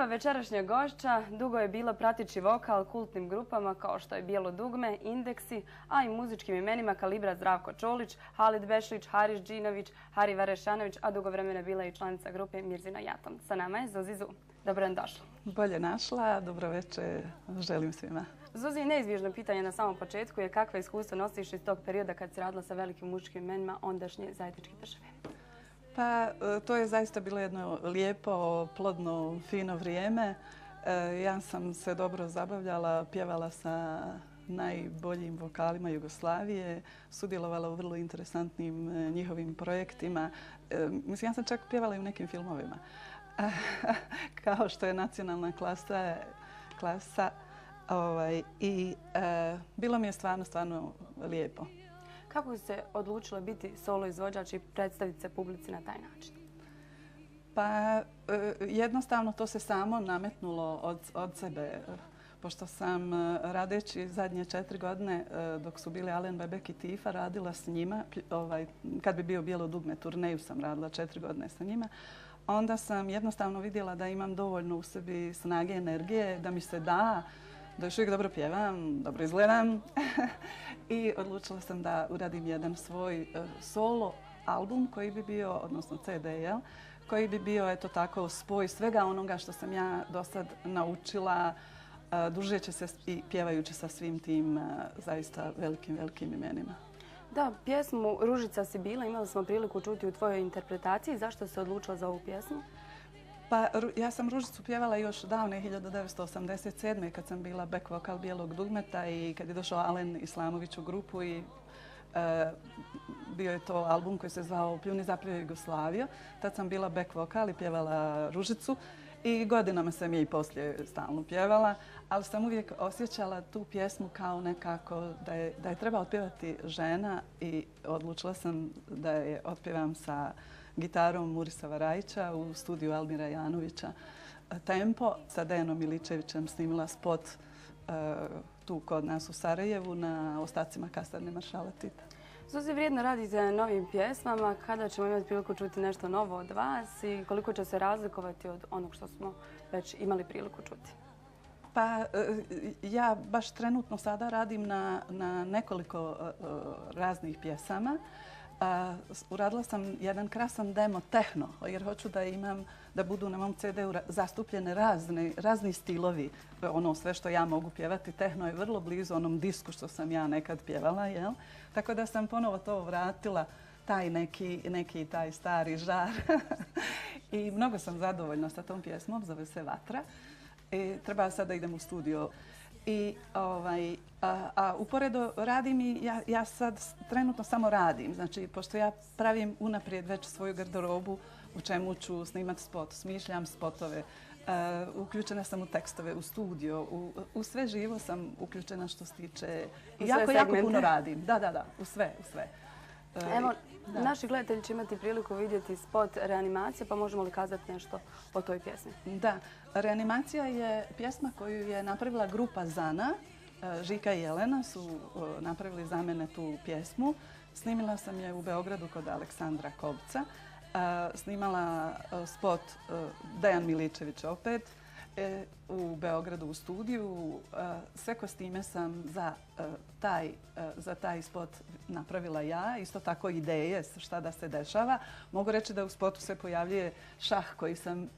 Prva večerašnja gošća dugo je bila prateći vokal kultnim grupama kao što je Bijelo dugme, Indeksi, a i muzičkim imenima kalibra Zdravko Čolić, Halid Bešlić, Haris Džinović, Hari Varešanović, a dugo vremena bila i članica grupe Mirzina Jaton. Sa nama je Zuzi Zu. Dobro nam došla. Bolje našla, dobro večer, želim svima. Zuzi, neizbježno pitanje na samom početku je kakve iskustvo nosiš iz tog perioda kad si radila sa velikim muzičkim imenima ondašnje zajedničke države? Pa to je zaista bilo jedno lijepo, plodno, fino vrijeme. Ja sam se dobro zabavljala, pjevala sa najboljim vokalima Jugoslavije, sudjelovala u vrlo interesantnim njihovim projektima. Mislim, ja sam čak pjevala i u nekim filmovima. Kao što je Nacionalna klasa. I bilo mi je stvarno lijepo. Kako si se odlučila biti solo izvođač i predstaviti se publici na taj način? Pa jednostavno to se samo nametnulo od sebe. Pošto sam radeći zadnje 4 godine dok su bili Alen, Bebek i Tifa radila s njima, kad bi bio Bijelo dugme turneju sam radila 4 godine sa njima, onda sam jednostavno vidjela da imam dovoljno u sebi snage, energije, da mi se da još uvijek dobro pjevam, dobro izgledam i odlučila sam da uradim jedan svoj solo album koji bi bio, odnosno CD, koji bi bio eto tako spoj svega onoga što sam ja do sad naučila družeći se i pjevajući sa svim tim zaista velikim imenima. Da, pjesmu Ružica si bila, imali smo priliku čuti u tvojoj interpretaciji. Zašto si odlučila za ovu pjesmu? Pa ja sam Ružicu pjevala još davne 1987. kad sam bila back vokal Bijelog dugmeta i kad je došao Alen Islamović u grupu i bio je to album koji se zvao Pljuni zapljuje Jugoslaviju. Tad sam bila back vokal i pjevala Ružicu i godinama sam je i poslije stalno pjevala, ali sam uvijek osjećala tu pjesmu kao nekako da je treba otpjevati žena i odlučila sam da je otpjevam sa gitarom Murisa Varajića u studiju Almira Janovića. Tempo sa Dejanom Miličevićem snimila spot tu kod nas u Sarajevu na ostacima kasarne maršala Tita. Zuzi, vrijedno radite na novim pjesmama. Kada ćemo imati priliku čuti nešto novo od vas i koliko će se razlikovati od onog što smo već imali priliku čuti? Pa ja baš trenutno sada radim na nekoliko raznih pjesama. Uradila sam jedan krasan demo tehno, jer hoću da budu na mom CD-u zastupljene razni stilovi. Ono sve što ja mogu pjevati, tehno je vrlo blizu onom disku što sam ja nekad pjevala, jel? Tako da sam ponovo to vratila, taj neki taj stari žar. I mnogo sam zadovoljna sa tom pjesmom, zove se Vatra. Treba sad da idem u studio. A uporedo radim i ja sad trenutno samo radim. Znači, pošto ja pravim unaprijed već svoju garderobu u čemu ću snimati spot, smišljam spotove, uključena sam u tekstove, u studio, u sve živo sam uključena što se tiče i jako puno radim. Da, u sve. Evo, naši gledatelji će imati priliku vidjeti spot Reanimacije, pa možemo li kazati nešto o toj pjesmi? Da, Reanimacija je pjesma koju je napravila grupa Zana. Žika i Jelena su napravili za mene tu pjesmu. Snimila sam je u Beogradu kod Aleksandra Kobca. Snimala spot Dejan Miličević opet u Beogradu u studiju. Sve kostime sam za taj spot napravila ja. Isto tako ideje šta da se dešava. Mogu reći da u spotu se pojavljuje šah koji sam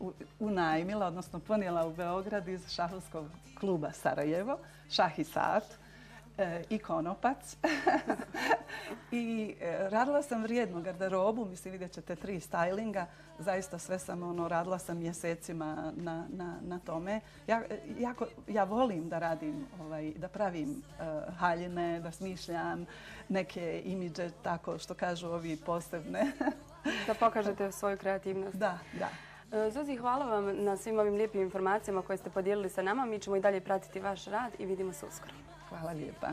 unajmila, odnosno ponijela u Beograd iz šahovskog kluba Sarajevo. Šah i sat i konopac. I radila sam vrijednu garderobu, mislim vidjet ćete 3 stylinga, zaista sve sam radila sam mjesecima na tome. Ja volim da radim, da pravim haljine, da smišljam neke imidže, tako što kažu ovi posebne. Da pokažete svoju kreativnost. Da. Zuzi, hvala vam na svim ovim lijepim informacijama koje ste podijelili sa nama. Mi ćemo i dalje pratiti vaš rad i vidimo se uskoro. Hvala lijepa.